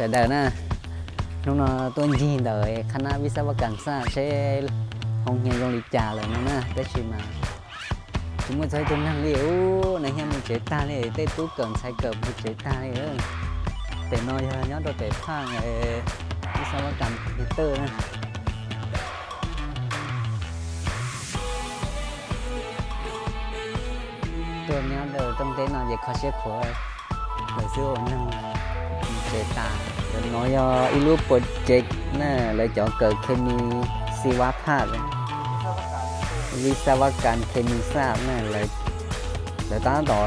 Sawv daws na, hnub no tuaj ncig ntawm qhab nab vij xab vaj kas xaj seb hoo nyias zoo li cas lawm no na, tab sis mas tsis muaj txog ib tug neeg li. Ub, nag hmo mus tsev tag li, tej tub kawm ntxhais kawm mus tsev tag li. Pem no yog nyob rau pem phaj vij xab vaj kas niag tawj na. Tuaj nyob rau rooj teb no ces kho siab khuav lawm xwb, ua neeg mus tsev tas. No yog ib lub puas tsev na, lawv cov kawm khes mis xis vas phaj, vij xab vaj kas khes mis xaj na, lawv tab tom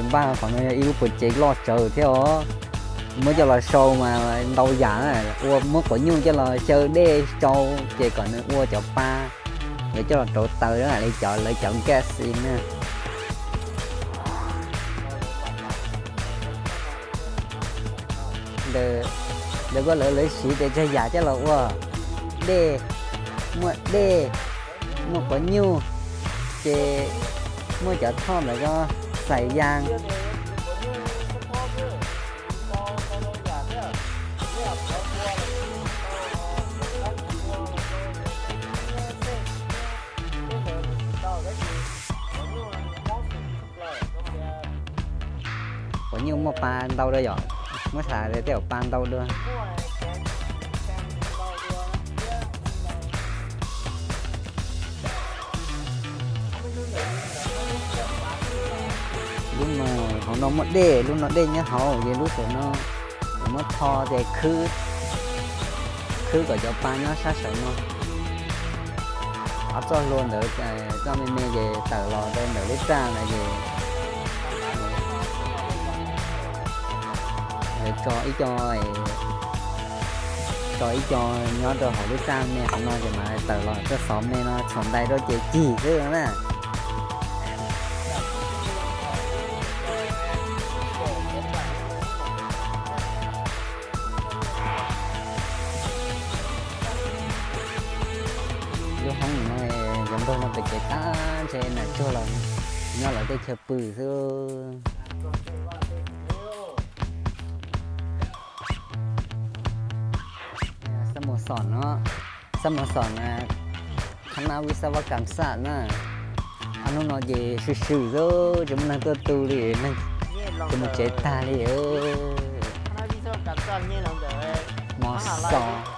npaj qhov no yog ib lub puas tsev loj tsawv thiab os. Muab coj los sau mas ntau yam na, ua muab quav nyuj coj los xyaw dej tsau ces kom nws ua cov pa, yuav coj los rauv taws li cov lawv cov gas na. Ntawd ko lawv lawv siv pes tsawg yam coj los ua dej, muaj dej, muaj quav nyuj, ces muaj cov thoj ntawd ko xais yas. Quav nyuj muaj pa ntau dua yom, muab xav tej zaum pa ntau dua. Lub no, hauv no muaj dej, lub no dej nyob hauv, ces lub saum no muab tho ces khwb, khwb kom cov pa nyob sab saum no. Ob txoj hlua ntawd, txoj me me ces tawm los rau ntawm lub raj ntawd ces lawv tso ib co, tso ib co nyob rau hauv lub raj me hauv no ces mam tawm los txoj xov me no tshuam ntais rau ces cig xwb na. Lub hoob no, cov npawg no pem kev tag ntshe nas tsuag los nyob lawv tej chaw pw xwb. Xab Mos Xos no, Xab Mos Xos na, qhab nab vij xab vaj kas xaj na. Ob hnub no ces swm swm xwb, tsis muaj neeg tuaj tu li, neeg ces mus tsev tag li. Mos Xos.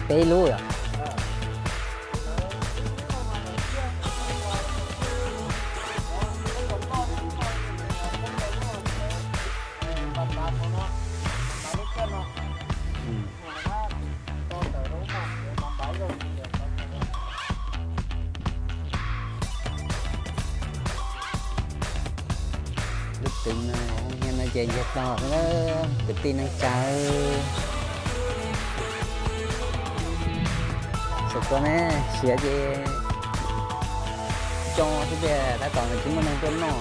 Peb lub yom. Lub twg no, no ces ntsiag to xwb, kwv tij neej tsa. Xyov koj ne, siav ces co xwb tiag, tab tom tsis muaj neeg tuaj noj.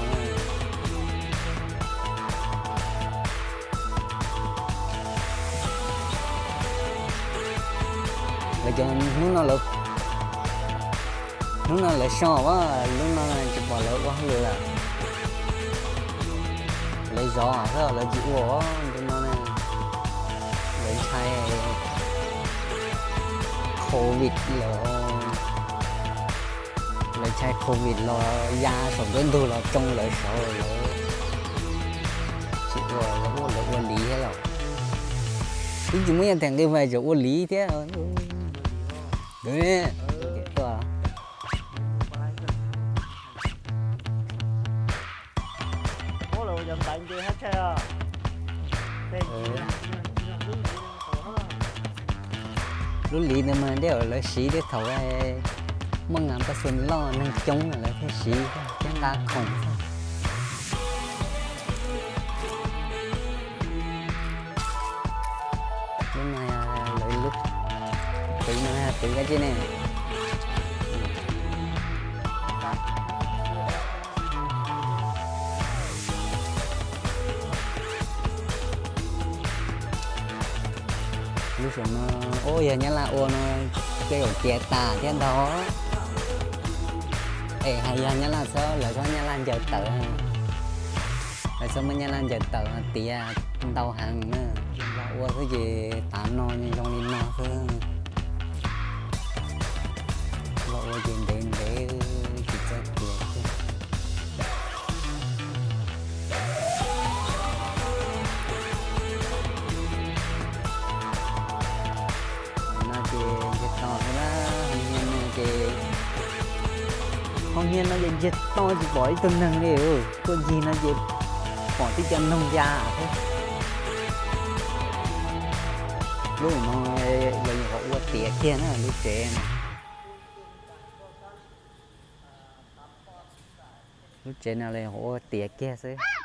Lawv cov hnub no lawv, hnub no lawv so, lub no tsis pom lawv ua hauj lwm lawm. Lawv zov xwb, lawv tsis ua ntu no na. Lawv ntshai covid lawm. Lawv ntshai covid los ya saum nruab ntug los tsoo lawv saud, lawv tsis ua, lawv ua, lawv ua liv thiab los. Twb tsis muaj yam theem nqi vais tseem ua liv thiab. Tuaj. Lub liv ntawd mas tej zaum lawv siv tej thaum muaj nqa paj xeem loj neeg coob lawv thiaj siv thiab nqa khoom xwb. Lub no lawv lub, twv no twv dab tsi ne? Lub sij hawm no, ub, yog Nyab Laj ua no tej zaum tiav tas thiab ntag. Es hais yog Nyab Laj txhob, lawv txhob Nyab Laj ncaws tawm, lawv txhob muab Nyab Laj ncaws tawm tiav ntau heev na. Los ua xwb ces tav no zoo li no xwb. Los ua ces ntev ntev tsis txawj tiav kiag. No ces ntsiag to xwb na, hoo hia no ces, hoo hia no ces ntsiag to tsis pom ib tug neeg li. Tuaj ncig no ces pom tib co noog ya xwb. Lub no los nyuam qhuav ua tiav kiag na lub tsev no. Lub tsev no los nyuam qhuav ua tiav kiag xwb.